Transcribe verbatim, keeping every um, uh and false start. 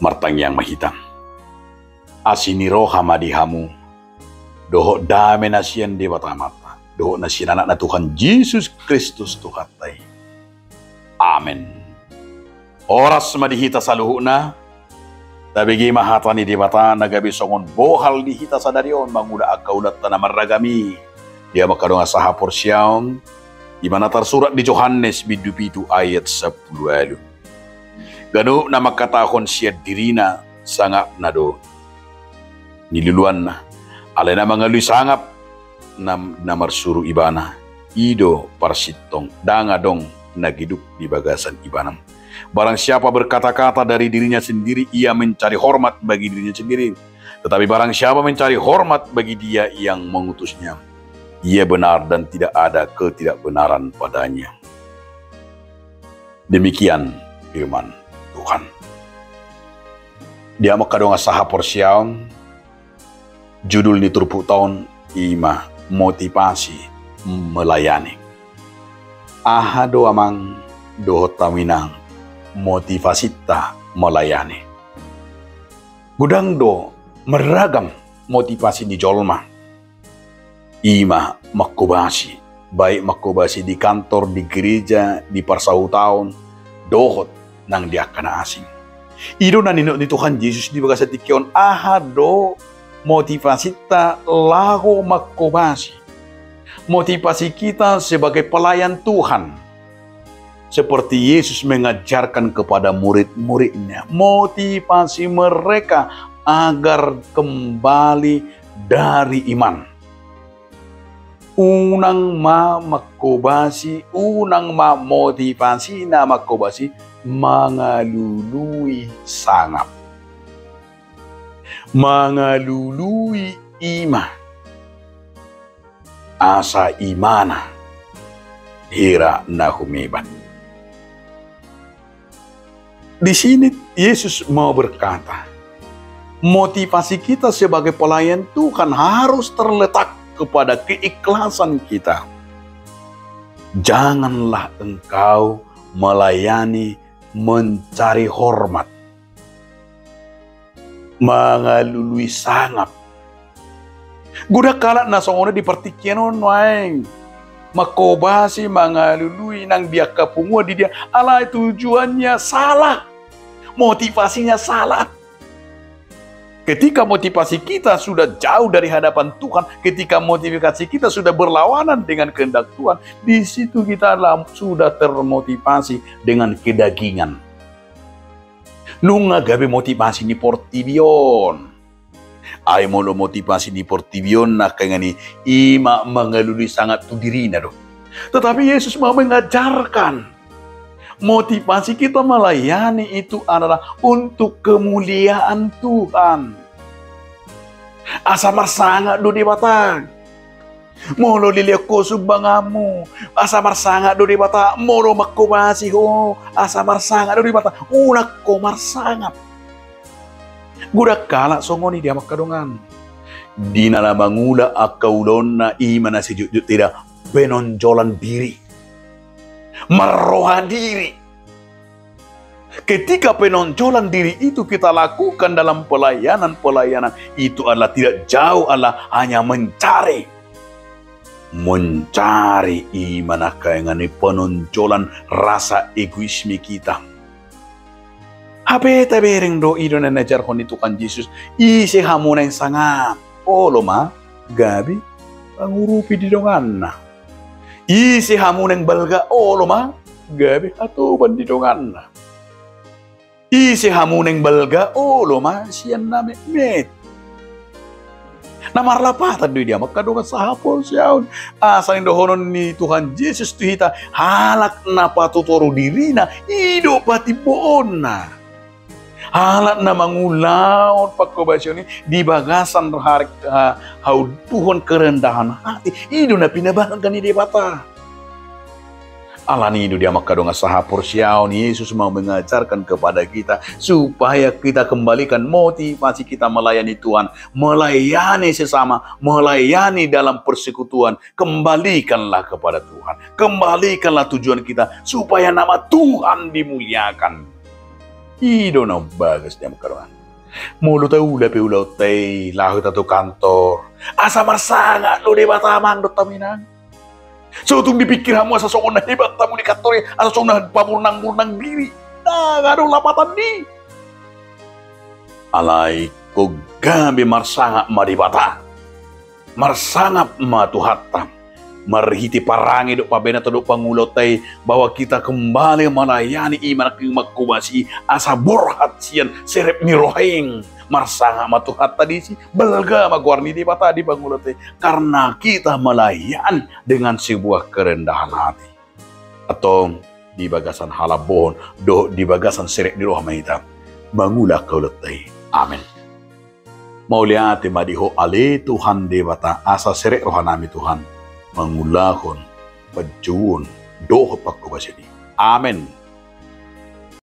Martangiang ma hita. Asi ni roha ma di hamu, dohot dame na sian Debata Amanta, dohot na sian Anakna Tuhan Jesus Kristus Tuhanta i. Amen. Horas ma di hita saluhutna. Tabege ma hata ni Debata na gabe songon bohal di hita sadari on mangula angka ulaonta na marragam i. Di hamu angka dongan sahaporseaon, i ma na tarsurat di Johannes bindu pitu ayat sampulu ualu. Ganup na mangkatahon sian dirina sangapna do niluluanna. Alai na mangalului sangap na, na marsuru ibana, i do parsintong, ndang adong na geduk di bagasan ibana. Barang siapa berkata-kata dari dirinya sendiri, ia mencari hormat bagi dirinya sendiri. Tetapi barang siapa mencari hormat bagi Dia yang mengutusnya, ia benar dan tidak ada ketidakbenaran padanya. Demikian firman Tuhan. Di hamu angka dongan sahaporseaon, judul ni turpukta on i ma motivasi melayani. Aha do amang dohot hamu inang motivasinta melayani? Godang do marragam motivasi ni jolma. I ma manghobasi, baik manghobasi di kantor, di gereja, di parsahutaon, dohot nang di angka na asing. I do na ningot ni Tuhan Jesus di bagasan tingki on, aha do motivasinta laho manghobasi. Motivasi kita sebagai pelayan Tuhan. Seperti Yesus mengajarkan kepada murid-muridnya, motivasi mereka agar kembali dari iman. Unang ma manghobasi, unang ma motivasi na manghobasi mangalului sangap. Mangalului ima. Asa imana hira na humebat. Di sini Yesus mau berkata, motivasi kita sebagai pelayan Tuhan harus terletak kepada keikhlasan kita. Janganlah engkau melayani mencari hormat, mangalului sangap. Godang halak na songon i di partingkian on nuaeng. Manghobasi, mangalului nang di angka punguan di dia, alai tujuannya salah. Motivasinya salah. Ketika motivasi kita sudah jauh dari hadapan Tuhan, ketika motivasi kita sudah berlawanan dengan kehendak Tuhan, di situ kita adalah sudah termotivasi dengan kedagingan. Nunga gabe motivasi ni portibi on. Ai molo motivasi ni portibi on na angka ingan i, ima mangalului sangap tu dirina do. Tetapi Yesus mau mengajarkan, motivasi kita melayani itu adalah untuk kemuliaan Tuhan. Asa marsangap do Debata. Molo dilehon ho sumbanganmu, asa marsangap do Debata. Molo manghobasi ho, asa marsangap do Debata. Unang ho marsangap. Godang halak songon i di hamu angka dongan. Di na mangula angka ulaonna, ima na sijotjot taida penonjolan diri. Marroha diri. Ketika penonjolan diri itu kita lakukan dalam pelayanan, pelayanan itu adalah tidak jauh, adalah hanya mencari. Mencari, ima na angka ingan i, penonjolan rasa egoisme kita. Hape tabereng do i do na niajarhon ni Tuhan Jesus, ise hamu naeng sangap, olo ma gabe pangurupi di donganna. Ise hamu naeng balga, olo ma gabe hatoban di donganna. Ise hamu naeng balga, olo ma sian na metmet. Na marlapatan do i di hamu angka dongan sahaporseaon. Asa ninna dohonon ni Tuhan Jesus tu hita, halak na patutoru dirina, i do patimboonna. Halak na mangulahon panghobasion i di bagasan har-, ha-, hauntuhon, kerendahan hati, i do na pinabalga ni Debata. Alani i do di hamu angka dongan sahaporseaon, Yesus mau mengajarkan kepada kita supaya kita kembalikan motivasi kita melayani Tuhan, melayani sesama, melayani dalam persekutuan. Kembalikanlah kepada Tuhan. Kembalikanlah tujuan kita supaya nama Tuhan dimuliakan. I do na umbagas di hamu angka dongan. Molo taula pe ulaonta i, laho hita tu kantor, asa marsangap do Debata amang dohot hamu inang. So tung dipikir hamu asa songon na hebat hamu di kantor i, asa songon na pamurnang-murnang diri. Ndang adong lapatan ni. Alai ingkon gabe marsangap ma Debata. Marsangap ma Tuhanta. Marhite parange dohot pambahenanta dohot pangulaonta i, bahwa kita kembali melayani i, manang mangkobasi i, asa borhat sian serep ni roha i. Marsangap ma Tuhanta disi, balga ma goar ni Debata di pangulaonta i. Karena kita melayani dengan sebuah kerendahan hati. Antong di bagasan halambohon dohot di bagasan serep ni roha ma hita mangula angka ulaonta i. Amen. Mauliate ma di Ho ale Tuhan Debata, asa serep rohanami Tuhan mangulahon panjouon dohot pangkobasion i. Amen.